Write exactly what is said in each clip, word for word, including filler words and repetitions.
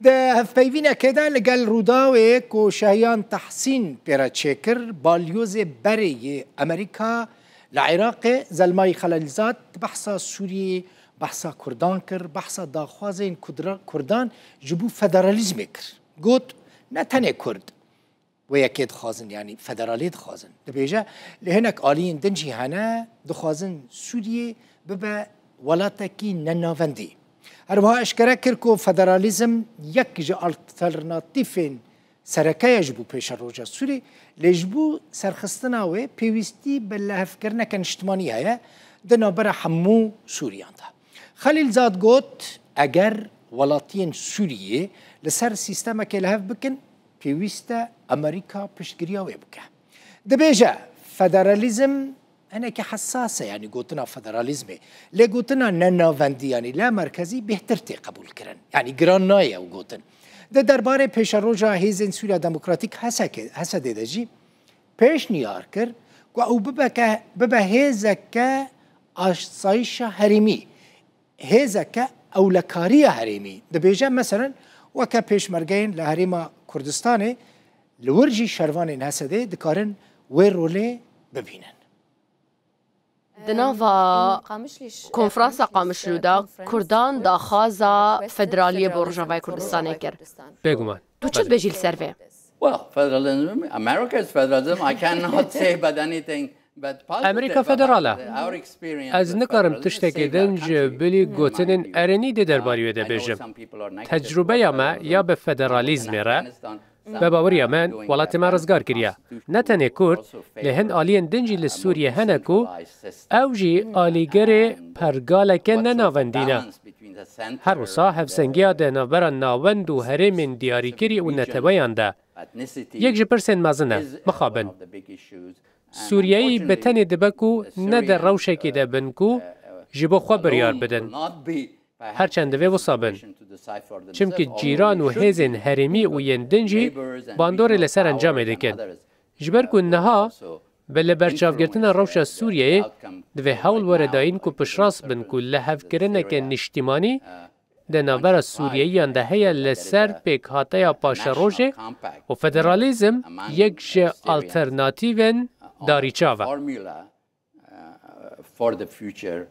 Di hevpeyvînekê de li gel Rûdawê ku Şahiyan Tehsîn pê re çêkir, balyozê berê yê Amerîka li Iraqê Zelmayî Xelîlzad behsa Sûriyê, behsa Kurdan kir, behsa daxwazên Kudra-, Kurdan ji bo federalîzmê kir. Got, ne tenê Kurd wê yekê dixwazin, yanî federalî dixwazin. Dibêje, lê hinek aliyên din jî hene, dixwazin Sûriyê bibe welatekî nenavendî. Her wiha eşkere kir ku federalîzm yek ji alternatîfên sereke ye ji bo pêşeroja Sûrî, lê ji bo serxistina wê pêwîstî bi lihevkirineke niştimanî heye di navbera hemû Sûriyan de. Xelîlzad got, eger welatiyên Sûriyê li ser sîstemekê li hev bikin, pêwîst e Amerîka piştgiriya wê bike. Dibêje, federalîzm hinekî hesas e, yanî gotina federalîzmê. Lê gotina nenavendî, yanî lamerkezî bêhtir tê qebûlkirin. Yanî giran nayê ew gotin. Di derbarê pêşeroja Hêzên Sûriya Demokratîk, H S K, H S D de jî pêşniyar kir ku ew bibeke, bibe hêzeke asayîşa herêmî, hêzeke ewlekariya herêmî. Dibêje, meselen, weke pêşmergeyên li Herêma Kurdistanê, li wir jî şervanên H S D dikarin wê rolê bibînin. Di nava konferansa Qamişlo de Kurdan daxwaza federaliyê bo Rojavayê Kurdistanê kir. Bêguman. Tu çi dibêjî li ser vê? Well, federalism, America's federalism, I cannot say but anything but positive. Amerîka federal e. Ez nikarim tiştekê din ji bilî gotinên erênî di derbarî wê de bêjim. Tecrûbeya me ya bi federalîzmê re, bi baweriya me, welatê me rizgar kiriye. Ne tenê Kurd, lê hin aliyên din jî li Sûriyê hene ku ew jî alîgirê pergaleke nenavendî ne. Her wisa hevsengiya di navbera navend û herêmên diyarîkirî û neteweyan de. Yek ji pirsên mezin e, mixabin. Sûriyeyî bi tenê dibe ku ne di rewşekê de bin ku ji bo xwe biryar bidin. Her çend divê wisa bin. Çimkî cîran û hêzên herêmî û yên din jî bandorê li ser encamê dikin. Ji ber ku niha bi li berçavgirtina rewşa Sûriyeyê divê hewl were dayîn ku piştrast bin ku lihevkirineke niştimanî di navbera Sûriyeyiyan de heye li ser pêkhateya paşerojê û federalîzm yek ji alternatîvên darîçav e. For the future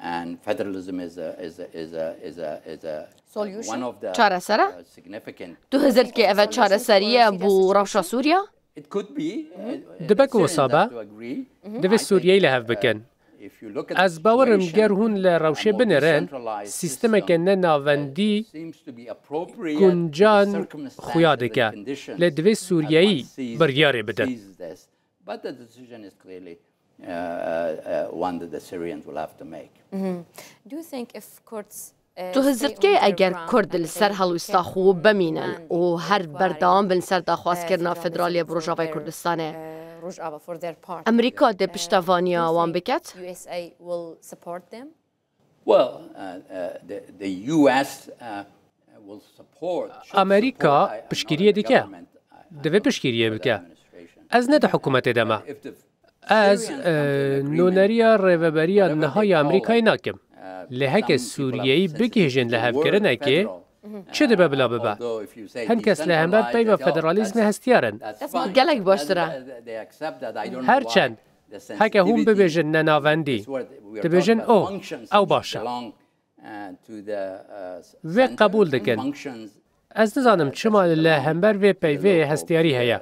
and federalism is a, is a, is a, is a, is a, is a Solution? Çaresere? Tu hizir dikî eve çareserî ye bo rewşa Sûriya? Dibe ku wisa be, divê Sûriyeyî li hev bikin. Ez bawer im ger hûn li rewşê binêrin, sîstemeke ne navendî guncan xuya dike. Lê divê Sûriyeyî biryarê bidin. But the decision is clearly uh, uh, one that the Syrians will have to make. Do you think if Kurds Tu hizir dikey eger Kurd li ser helwesta xwe bimînin û her berdewam bin ser daxwazkirina federaliyê bi Rojavayê Kurdistanê, Amerîka dê piştevaniya wan biket? Amerîka piştgiriyê dike. Divê piştgiriyê bike. Ez ne di hikûmetê de me. Ez nûneriya rêveberiya niha ya Amerîkayê nakim. Lê heke Sûriyeyî bigihîjin lihevkirinekê, çi dibe bila bibe? Hin kes li hember peyva federalîzmê hestiyar in. Gelek baştir e. Her çend heke hûn bibêjin nenavendî, dibêjin o, ew baş e. Vê qebûl dikin. Ez nizanim çima li hember vê peyvê hestiyarî heye.